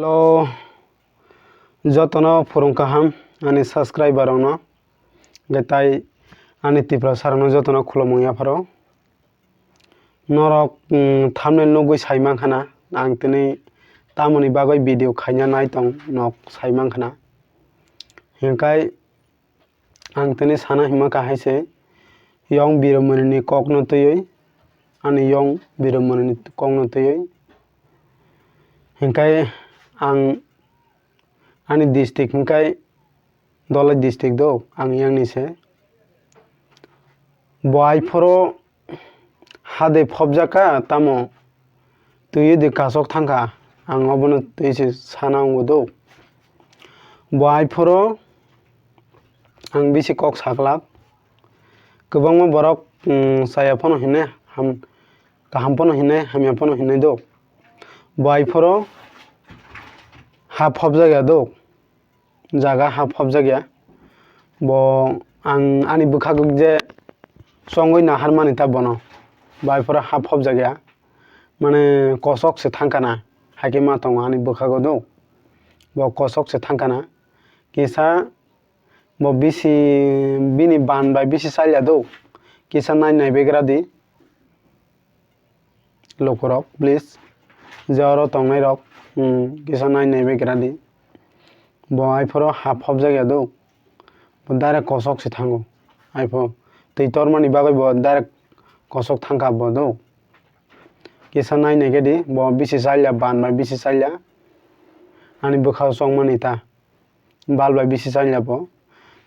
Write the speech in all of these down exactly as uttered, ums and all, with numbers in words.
Hello, jotono phurung kaham ani subscriber rokno, hwnkhe tai ani Tiprasa rokno jotono khulumung yapharo. Norok, mm, thumbnail nugwi sai mankha na, ang tini tamoni bagwi video khaina nai tong nok sai mankha na. Hwnkhe ang tini sana hima kahai se, yong biromani ni kokno twiwi, ani yong biromani ni kokno twiwi. Hwnkhe ang ani district hwnkhe Dholai district do, ang yang ni se. Bo ai phoro hade phobjak kha, tamo twi di kasok thang kha, ang obono twi se sana wngo do. Bo ai phoro ang bisi kok saklak, kwbangma borok, mm, chaya phano hinwi ham, kaham phano hinwi, hamya phano hinwi do. Bo ai phoro ha phobjak ya do. Jaga ha phobjak ya. Bo ang ani bwkhago je chongwi naharmani ta bono. Bo ai phoro ha phobjak ya. Mane kosok se thang kana. Haikhe ma tongo ani bwkhago do. Bo kosok se thang kana. Kisa bo bisi bini ban bai bisi chal ya do. Kisa nai nai begra di. Lukurok, please, je oro tongnai rok, hmm, kisa nai nai bai gra di. Bo ai phoro ha phobjak ya do. Bo direct kosok se thango. Ai pho twi tormani bagwi bo direct kosok thang kha bo do. Kisa nai nai khe di, bo bisi chal ya, ban bai bisi chal ya. Ani bwkha o chongmani ta. Bal bai bisi chal ya bo.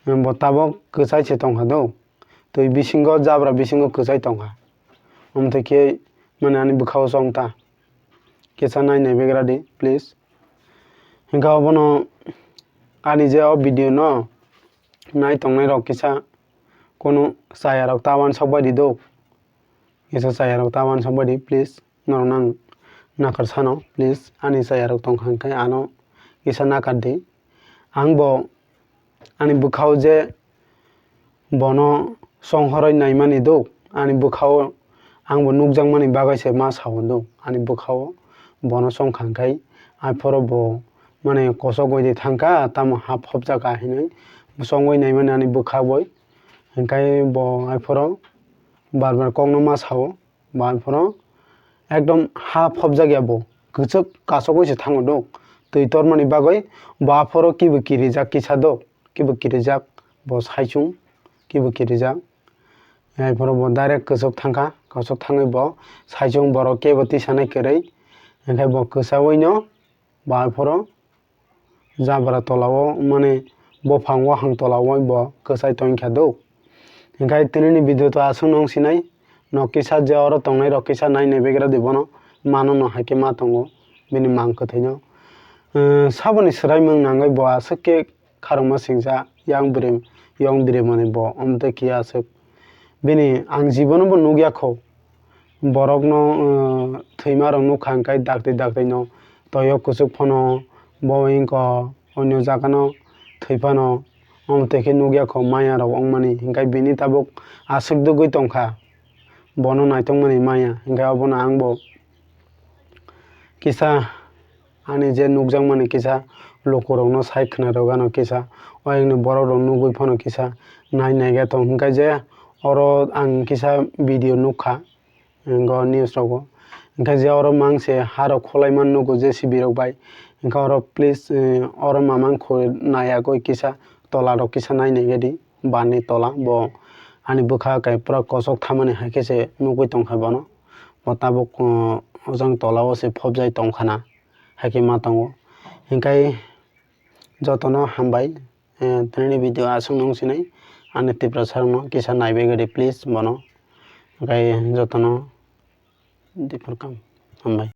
Bo tabok kwchai se tong kha do. Twi bisingo, jabra bisingo kwchai tong kha. Omo twi khe mane ani bwkha o chong ta. Kisa nai nai begra di, please. Hwnkhe obono ani je o video no nai tongnai rok kisa kunu chaya rok ta uansuk bai di do. Kisa chaya rok ta uansuk bai di, please. Norok nang nakar sano, please. Ani chaya rok tong kha hwnkhe ano kisa nakar di. Ang bo ani bwkha o je bono songhoroi naimani do, ani bwkha o ang bo nukjakmani bagwi se ma sao do. Ani bwkha o bono song kha hwnkhe ai phoro bo mane kosok oi di thang kha, tamo ha phobjak kha hinwi songwi naimani ani bwkha bai. Hwnkhe bo ai phoro bar bar kokno ma sao. Bo aphoro ekdom ha phobjak ya bo, kwchwk kasogwi se thango do. Twi tormani bagwi bo aphoro kibo kirijak kisa do, kibo kirijak bo saichung, kibo kirijak. Aphoro bo direct kwchwk thangkha, kwchwk thangwi bo saichung borok kebo tisanai kwrwi, hwnkhe bo kwchawino bo aphoro jabra tola o, mane, bophang wahang tola o bo kwchai tong kha do. Hwnkhe tini ni video to aswk no wng sinai, nok kisa je oro tongnai rok kisa nai nai begra di bono mano no hai khe ma tongo bini mang kwthwi no. Emm, saboni swrai mung nangwi bo aswk khe kharokma singcha yang bwrwi, yong bwrwi mani bo omo tei khe aswk. Bini ang jibono bo nukya kho. Borokno, uh, thwima rok nukha hwnkhe dakti dakti no toyo kwchwk phano bo wngkha onyo jaga no thwi phano omo twi khe nukya kho maya rok wngmani hwnkhe bini tabuk aswk dugwi tongkha bono naitokmani maya hwnkhe obono ang bo kisa ani je nukjakmani kisa lukurokno sai khwnarok ano kisa oyangni borokrok nugwi phano kisa nai naikhe tong hwnkhe je oro ang kisa video nukha. Hwnkhe o news rogo. Hwnkhe je oro mang se harok khwlai man nugo J C B rok bai. Hwnkhe oro please, eh, oro mamang khoi nayagwi kisa tola rok kisa nai nai di. Bani tola bo ani bwkha kai pura kosok thamani hai khe se nugwi tongkha bono. Bo tabuk, eh, ojang tola o se phobjai tongkha na hai khe ma tongo. Hwnkhe jotono hambai. Eh, tini ni video aswk nung sinai ani Tiprasa rokno kisa naibai gadi please bono. Hwnkhe jotono diphar kam hambai.